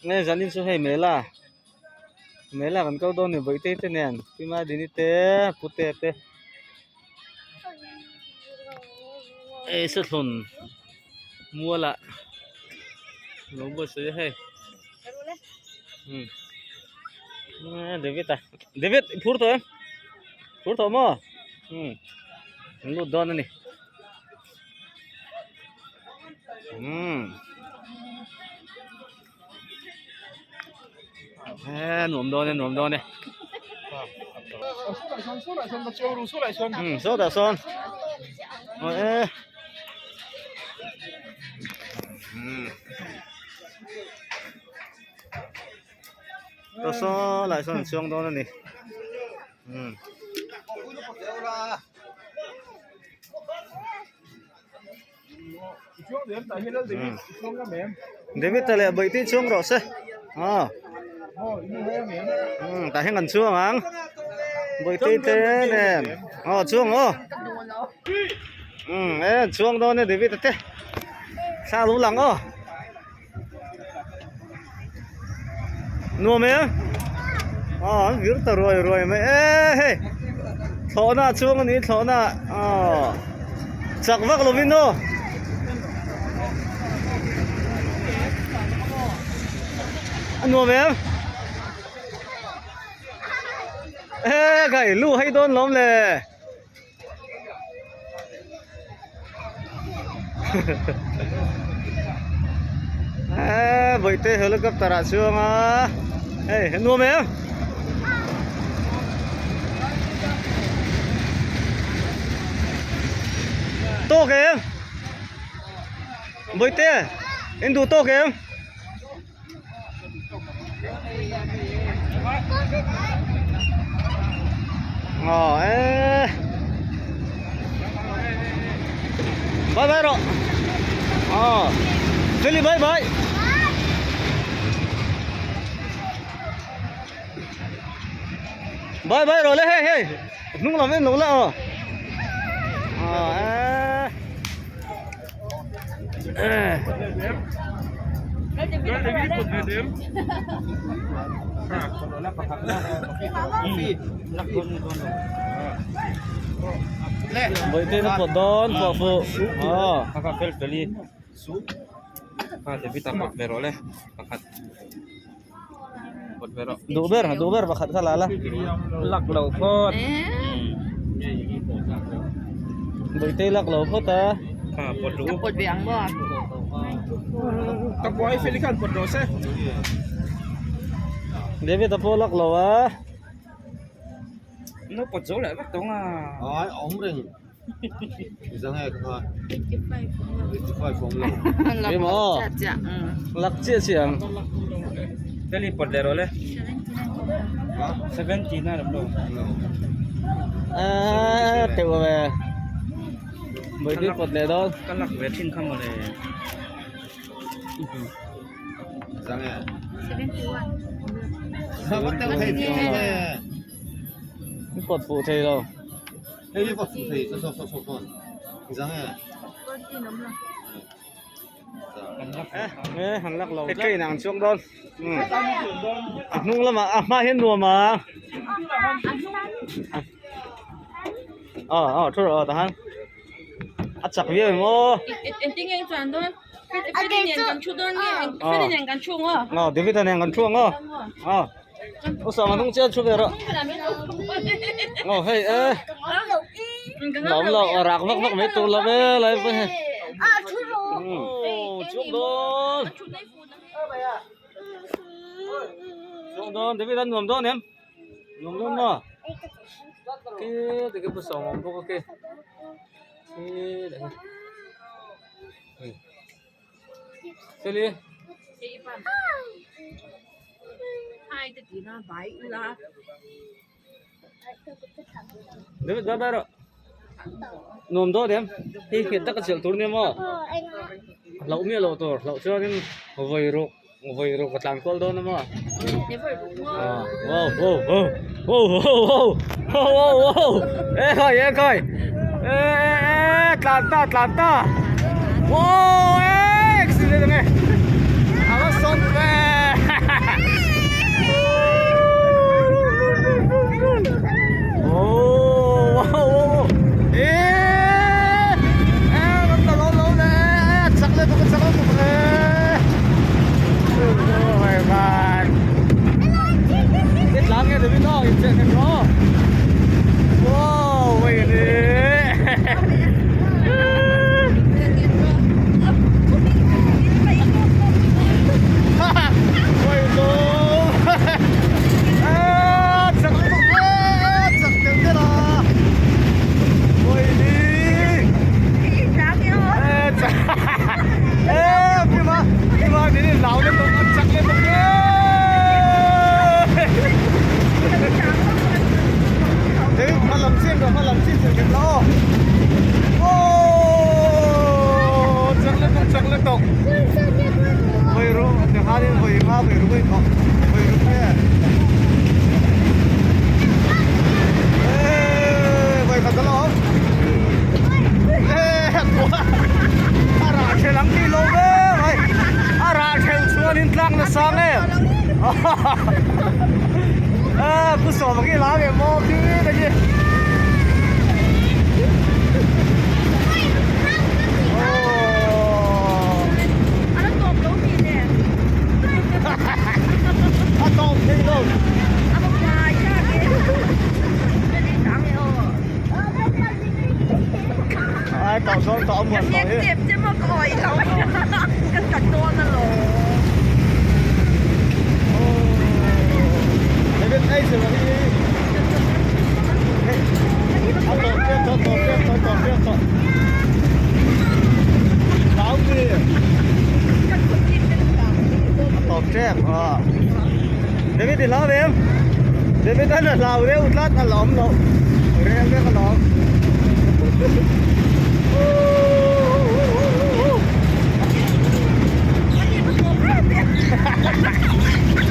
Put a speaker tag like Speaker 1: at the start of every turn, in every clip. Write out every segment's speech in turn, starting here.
Speaker 1: Nge zanin chu hei mela mela kan kal dawn a ni bawihte te nen pi Madini te pute te hei sathlun mualah lo buatsaih a hei umm David a David i phur tawh em phur tawh maw umm an lut dawn a ni. Eee nuam dawn e nuam dawn e umm sawtah sawn aw e umm tah saw lai sawn an chuang dawn a ni umm. David ta leh bawih tih chuang rawh se aw umm tah hian kan chuang ang bawih tih te nen aw chuang aw umm e chuang dawn e David a te thla lo lang aw nuam em aw an vir ta ruai ruai mai e hei thlawhna a chuang a ni thlawhna aw chak vak lovin aw. A nuam em e kai lu hei dawn lawm le. Eee bawihte helicopter ah chuang a hei a nuam em tawk em bawihte in duh tawk em. Ờ ê. Bye bye rồi. Ờ. Philly bye bye. Bye bye rồi lấy hey hey. Nung làm em nung lại ờ. Ờ ê. Bawihte na pawt dawn pawh fuh aw. Duh ber duh ber pakhat kha la la. Bawihte lak lo phawt a. David a pawh lak lo a. Emaw lak chiah chiah ang. Aaa teuh ve Bawihtei pawt leh dawn. Pawt fuh thei lo. Nge han lak lo train ang chuang dawn a hnung lamah a hma hian nuam a aw aw thu rawh aw tahan a chak viau em aw aw David a nen kan thu ang aw aw. Aw sawm a hnung chiah thu ve rawh aw hei e lawm lo a rak vak vak mai tur lo ve lai pawh hi aw chuak dawn chuak dawn David a nuam dawn em nuam dawn maw khi ti khi sawm awm bawk a khi khi khi Feli. David bye bye rawh. Nuam dawn em? Hei nghet tak a chelh tur nia maw? Hlauh miah loh tur, hlauh chuanin vawi ruk, vawi ruk a tlan kual dawn a maw? Wow wow wow wow wow wow wow wow e khai e khai e e e tlan ta tlan ta wow e accident ang e a va sawi. Hlau lutuk an chak lutuk e. David hma lam chin rawh hma lam chin chhel khem la aw. Aww chak lutuk chak lutuk. Vawi ru tikhanin vawi nga vawi ru vawi thawk vawi ru nge. Eee vawi khat ala awm. Eee a rah ṭhelh ang tih lo ve mai a rah ṭhelh chuanin tlak nasa nge a pu sawma khi la ve maw khi ta khi a tawp thei lo. Ai tawh dawn tawh a muan tawh hi.
Speaker 2: Chep chep a ka awih lo ka tla dawn alawm.
Speaker 1: David ei se hi. A tawp tep tawh tawp tep tawh tawp tep tawh. Hlau mi. A tawp tep a. David i hlau em? David a hlau deuh tlat a lawm loh. Rel vek a lawm.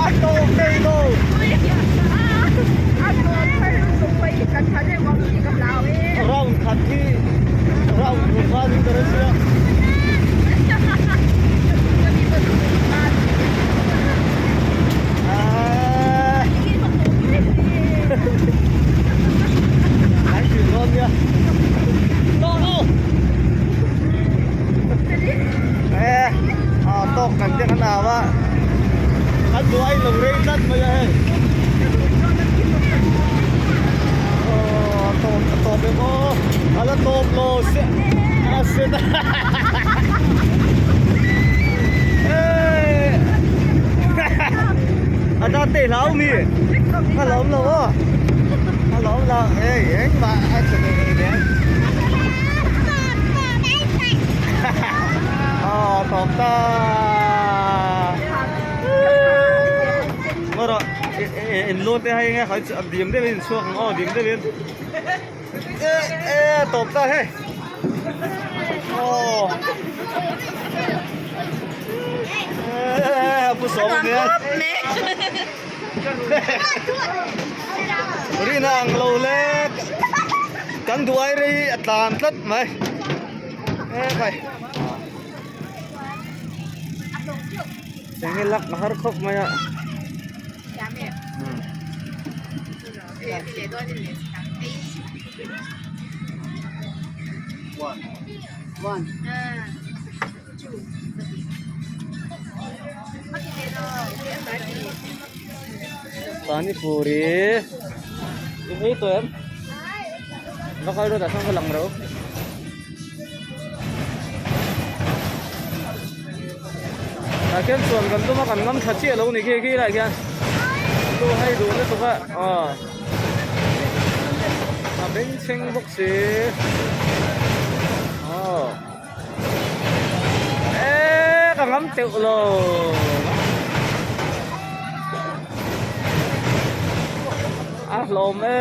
Speaker 1: A tawp thei lo. Round khat hi round ruk a ni ka hre sia. Tawk kan te kan au a an duh a in lo rei tlat mai a hei aw a tawp a tawp em aw a la tawp lo se a se ta A ta te hlau mi a lawm lo aw a lawm lo ei engmah a che ve ve ve aw tawp ta ngaw rawh in lu te hei nge dim deuhin in chhuak ang aw dim deuhin e e tawp ta hei aw e pu sawm a nia rina ang lo le kan duh ai rei a tlan tlat mai e khai enge lak a har khawp mai a. Pani puri in ei tawh em va kal rawh tah chuan ka lang ro tah khian chuan kan tum a kan ngam tha chiah lo ni khi khi lai khian lu hei duh lutuk a aw a bengchheng bawk si aw e ka ngam teuh lo a hlawm e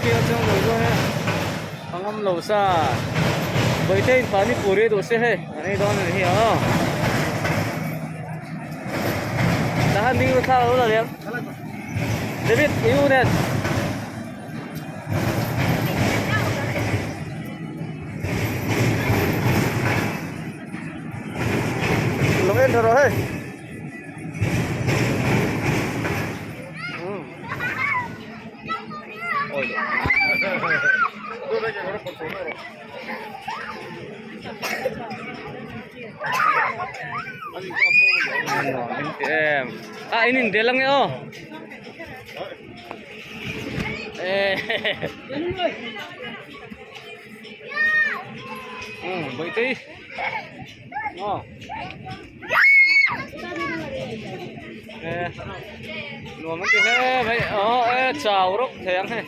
Speaker 1: khi a chhung lo chuan e ka ngam lo sa bawihte in pani puri duh se hei an ei dawn a ni hi aw tahan ding ru thla lo la liam David i u nen. Lo en tha rawh hei. A in in del ange aw. Bawihtei aw e nuam an ti hle mai aw e chau rawk thei ang hei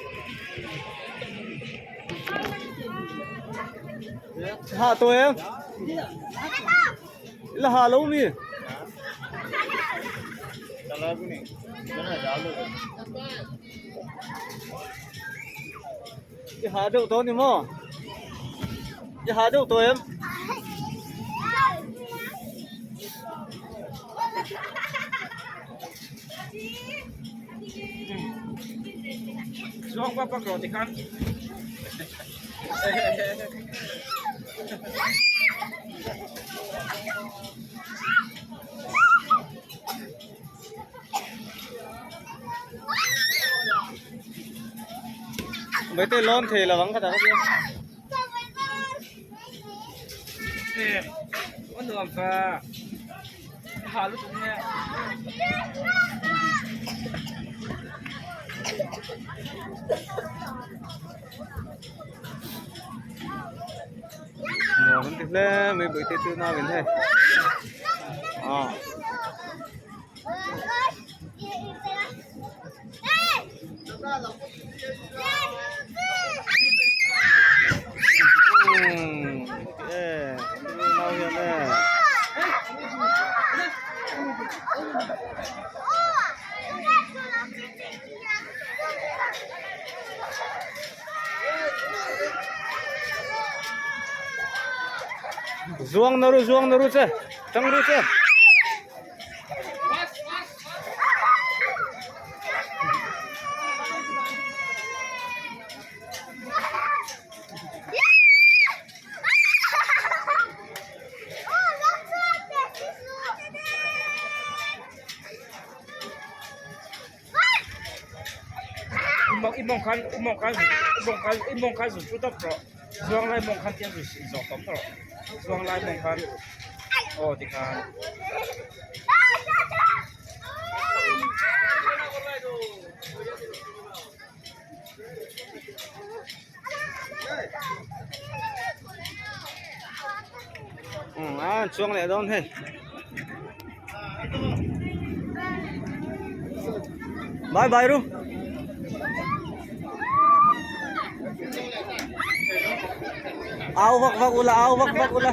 Speaker 1: ha tawh em la ha lo mi. I ha deuh tawh a ni maw? I ha deuh tawh em?
Speaker 3: Zuang vak vak rawh tikhan.
Speaker 1: Maite lawn thei lo ang ka tak a
Speaker 3: A nuam fa. A ha lutuk nge.
Speaker 1: Nuam an ti hle mai bawihte chu nau in hei ah. Zuang na ru zuang na ru che tang ru che.
Speaker 3: I mawng khan i mawng khan i mawng khan i mawng khan zut tawp rawh zuang lai mawng khan tiang zawh tawp rawh zuang lai mawng khan aw tikhan.
Speaker 1: A chuang leh dawn hei bye bye ru au vak vak ula au vak vak ula.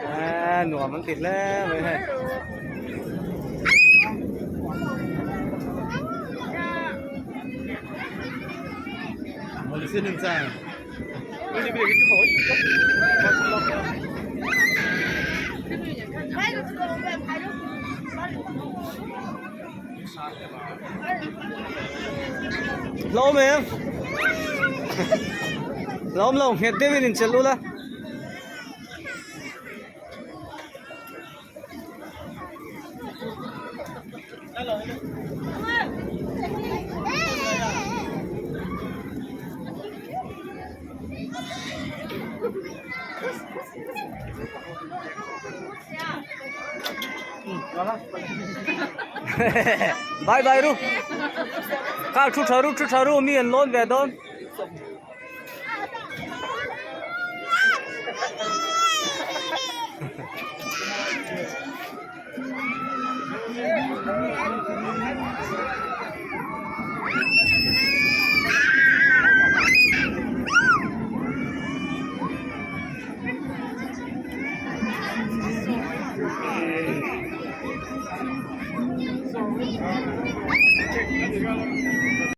Speaker 1: A nuam an ti hle mai hei. Hlawm em? Hlawm lo, nghet deuhin inchelh ula. Bye bye ru. Kha thu tha ru thu tha ru mi an lawn ve dawn.